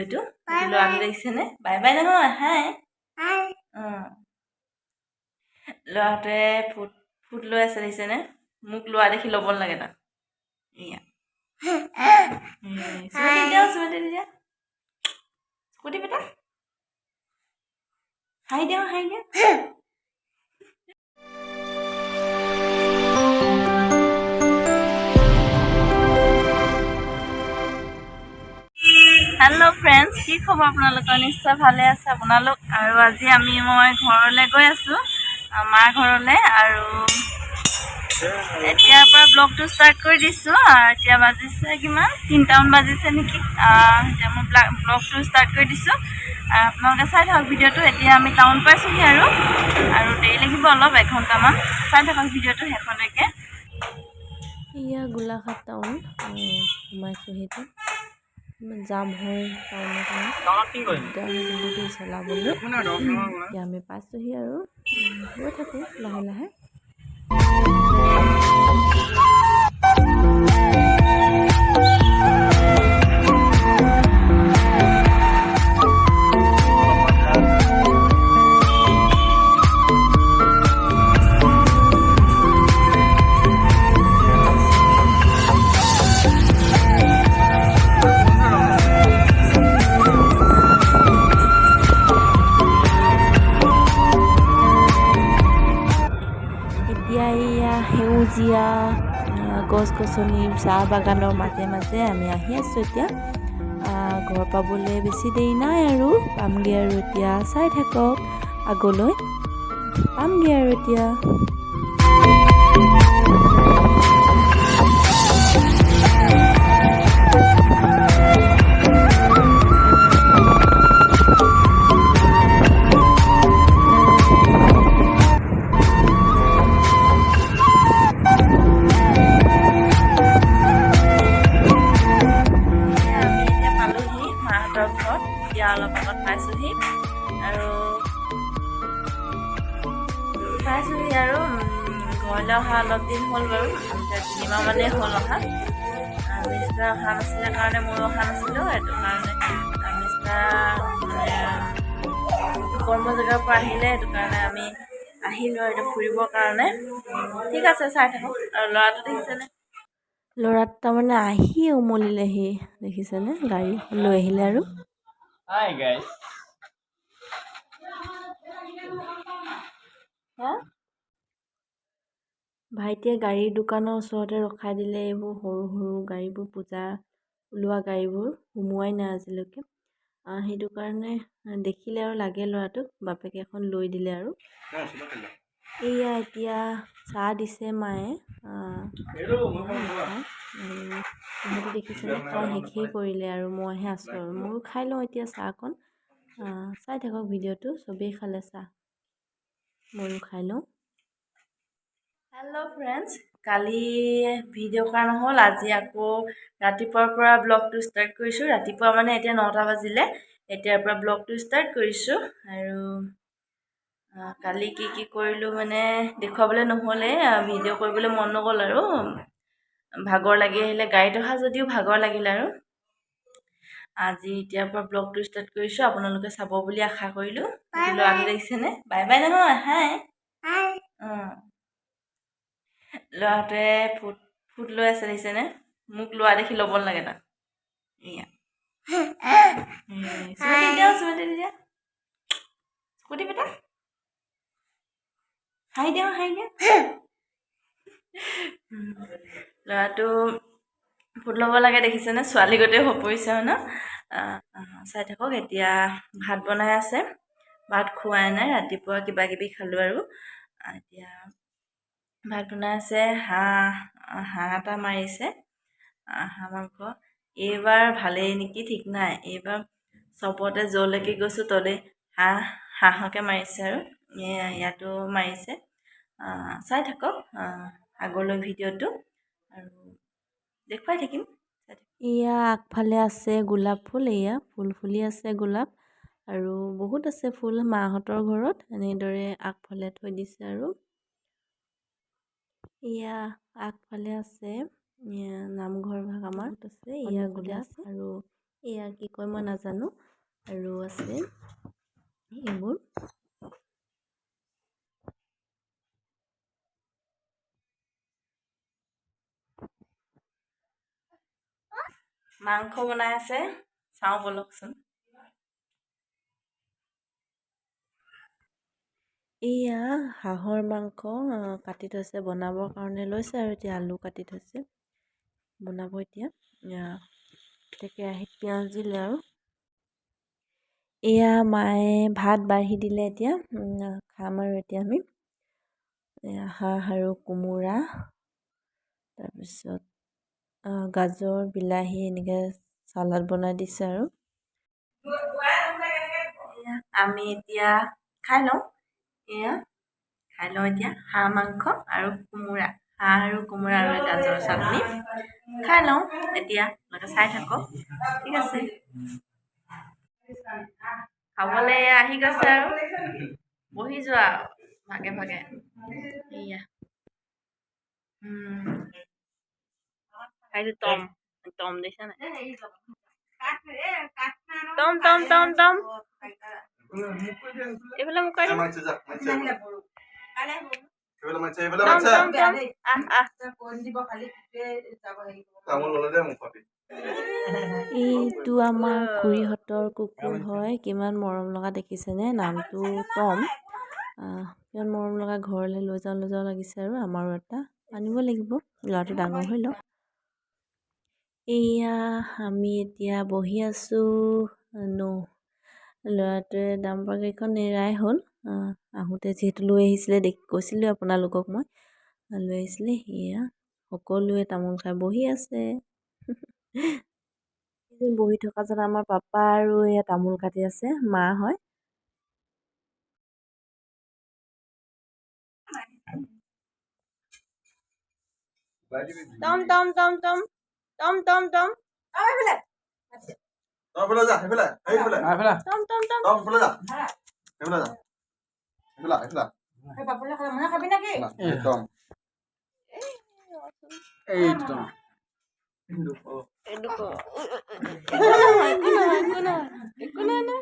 ভিডিঅ'টো। ল'ৰাটো দেখিছেনে? বাই বাই নহয়, হাই। অঁ, ল'ৰাটোৱে ফুট ফুট লৈ আছে, দেখিছেনে? মোক লোৱা দেখি ল'ব নালাগে তাক। এয়া চুমতি দিয়া, চুমতি দিয়া, স্কুটি বেটা, হাঁহি দিয়া, হাঁহি দিয়া। হেল্ল' ফ্ৰেণ্ডছ, কি খবৰ আপোনালোকৰ? নিশ্চয় ভালে আছে আপোনালোক। আৰু আজি মই ঘৰলৈ গৈ আছোঁ, মাৰ ঘৰলৈ। আৰু এতিয়াৰ পৰা ব্লগটো ষ্টাৰ্ট কৰি দিছোঁ। এতিয়া বাজিছে কিমান, 3টামান বাজিছে নেকি। এতিয়া মই ব্লগটো ষ্টাৰ্ট কৰি দিছোঁ, আপোনালোকে চাই থাকক ভিডিঅ'টো। এতিয়া আমি টাউন পাইছোঁহি আৰু আৰু দেৰি লাগিব অলপ, এঘণ্টামান। চাই থাকক ভিডিঅ'টো শেষলৈকে। এয়া গোলাঘাট টাউন সোমাইছোঁ। সেইটো ইমান জাম হয় টাউনৰ কাৰণে দিগদাৰ হয় কিন্তু দেই চলাবলৈ। এতিয়া আমি পাইছোঁহি আৰু গৈ থাকোঁ লাহে লাহে। এতিয়া এয়া সেউজীয়া গছ গছনি, চাহ বাগানৰ মাজে মাজে আমি আহি আছোঁ। এতিয়া ঘৰ পাবলৈ বেছি দেৰি নাই আৰু, পামগৈ আৰু। এতিয়া চাই থাকক আগলৈ, পামগৈ আৰু এতিয়া। এতিয়া আমি এতিয়া পালোহি মাহঁতৰ ঘৰত। এতিয়া অলপ আগত পাইছোঁহি আৰু পাইছোঁহি আৰু ঘৰলৈ অহা অলপ দিন হ'ল বাৰু, এতিয়া 3 মাহ মানেই হ'ল অহা। মিষ্টাৰ অহা নাছিলে কাৰণে ময়ো অহা নাছিলোঁ। সেইটো কাৰণে মিষ্টাৰ মানে কৰ্ম জেগাৰ পৰা আহিলে, সেইটো কাৰণে আমি আহিলোঁ আৰু এতিয়া ফুৰিবৰ কাৰণে। ঠিক আছে, চাই থাকক। আৰু ল'ৰাটো দেখিছেনে? ল'ৰাটো তাৰমানে আহি উমলিলেহি, দেখিছেনে? গাড়ী এখন লৈ আহিলে আৰু। Hi guys. হা। ভাইটিয়ে গাড়ীৰ দোকানৰ ওচৰতে ৰখাই দিলে। এইবোৰ সৰু সৰু গাড়ীবোৰ, পূজা ওলোৱা গাড়ীবোৰ সোমোৱাই নাই আজিলৈকে। সেইটো কাৰণে দেখিলে আৰু লাগে ল'ৰাটোক, বাপেকে এখন লৈ দিলে আৰু। এয়া এতিয়া চাহ দিছে মায়ে। খাই আৰু ইহঁতি দেখিছেনে, খাই শেষেই কৰিলে আৰু মইহে আছোঁ আৰু ময়ো খাই লওঁ এতিয়া চাহকণ। চাই থাকক ভিডিঅ'টো। চবেই খালে চাহ, ময়ো খাই লওঁ। হেল্ল' ফ্ৰেণ্ডছ, কালি ভিডিঅ' কৰা নহ'ল, আজি আকৌ ৰাতিপুৱাৰ পৰা ব্লগটো ষ্টাৰ্ট কৰিছোঁ। ৰাতিপুৱা মানে এতিয়া 9টা বাজিলে, এতিয়াৰ পৰা ব্লগটো ষ্টাৰ্ট কৰিছোঁ। আৰু কালি কি কি কৰিলোঁ মানে দেখুৱাবলৈ নহ'লে, ভিডিঅ' কৰিবলৈ মন নগ'ল আৰু ভাগৰ লাগি আহিলে, গাড়ীত অহা যদিও ভাগৰ লাগিলে। আৰু আজি এতিয়াৰ পৰা ব্লগটো ষ্টাৰ্ট কৰিছোঁ, আপোনালোকে চাব বুলি আশা কৰিলোঁ। ল'ৰাটো দেখিছেনে? বাই বাই নহয়, হাই। অঁ, ল'ৰাটোৱে ফুট ফুট লৈ আছে, দেখিছেনে? মোক লোৱা দেখি ল'ব নালাগে তাক। এয়া চুমতি দিয়া, চুমতি দিয়া, স্কুটি বেটা, হাঁহি দিয়া, হাঁহি দিয়া। ল'ৰাটো ফুট ল'ব লাগে, দেখিছেনে? ছোৱালী গোটেই হৈ পৰিছে হয় ন? চাই থাকক। এতিয়া ভাত বনাই আছে, ভাত খোৱাই নাই, ৰাতিপুৱা কিবা কিবি খালোঁ। আৰু এতিয়া ভাত বনাই আছে। হাঁহ হাঁহ এটা মাৰিছে, হাঁহ মাংস। এইবাৰ ভালেই নেকি ঠিক নাই, এইবাৰ চবতে য'লৈকে গৈছোঁ ত'লৈ হাঁহ হাঁহকে মাৰিছে। আৰু ইয়াতো মাৰিছে। চাই থাকক আগলৈ ভিডিঅ'টো আৰু দেখুৱাই থাকিম। এয়া আগফালে আছে গোলাপ ফুল। এয়া ফুল ফুলি আছে গোলাপ আৰু বহুত আছে ফুল। মাহঁতৰ ঘৰত এনেদৰে আগফালে থৈ দিছে। আৰু এয়া আগফালে আছে নামঘৰ ভাগ আমাৰ আছে। এয়া গোলাপ আৰু এয়া কি কয় মই নাজানো। আৰু আছে এইবোৰ। মাংস বনাই আছে, চাওঁ ব'লকচোন। এয়া হাঁহৰ মাংস কাটি থৈছে, বনাবৰ কাৰণে লৈছে। আৰু এতিয়া আলু কাটি থৈছে, বনাব এতিয়া। এতিয়া কেৰাহীত পিঁয়াজ দিলে আৰু এয়া মায়ে ভাত বাঢ়ি দিলে। এতিয়া খাম আৰু এতিয়া আমি। এয়া হাঁহ আৰু কোমোৰা, তাৰপিছত গাজৰ, বিলাহী এনেকৈ চালাড বনাই দিছে। আৰু এয়া আমি এতিয়া খাই লওঁ। এয়া খাই লওঁ এতিয়া হাঁহ মাংস আৰু কোমোৰা, হাঁহ আৰু কোমোৰা আৰু গাজৰ চাটনি খাই লওঁ এতিয়া। আপোনালোকে চাই থাকক, ঠিক আছে? খাবলৈ আহি গৈছে আৰু বহি যোৱা ভাগে ভাগে। এয়া খাইছোঁ। টম টম দিছা নাই? টম টম টম টম, এইফালে মোক কৈ। টম টম টম, আহ আহ। এইটো আমাৰ খুৰীহঁতৰ কুকুৰ হয়। কিমান মৰম লগা দেখিছেনে? নামটো টম। কিমান মৰম লগা, ঘৰলৈ লৈ যাওঁ লৈ যাওঁ লাগিছে। আৰু আমাৰো এটা আনিব লাগিব, ল'ৰাটো ডাঙৰ হৈ লওক। এয়া আমি এতিয়া বহি আছোঁ। ল'ৰাটোৱে ডাম্পাৰ গাড়ীখন এৰাই হ'ল। আহোঁতে যিহেতু লৈ আহিছিলে, দেখি কৈছিলোঁ আপোনালোকক মই, লৈ আহিছিলে। এয়া সকলোৱে তামোল খাই বহি আছে। বহি থকাজন আমাৰ পাপা আৰু এয়া তামোল কাটি আছে মা হয়। টম টম টম টম টম টম টম টম টম টম। একো নহয়, একো নহয়, একো নহয়।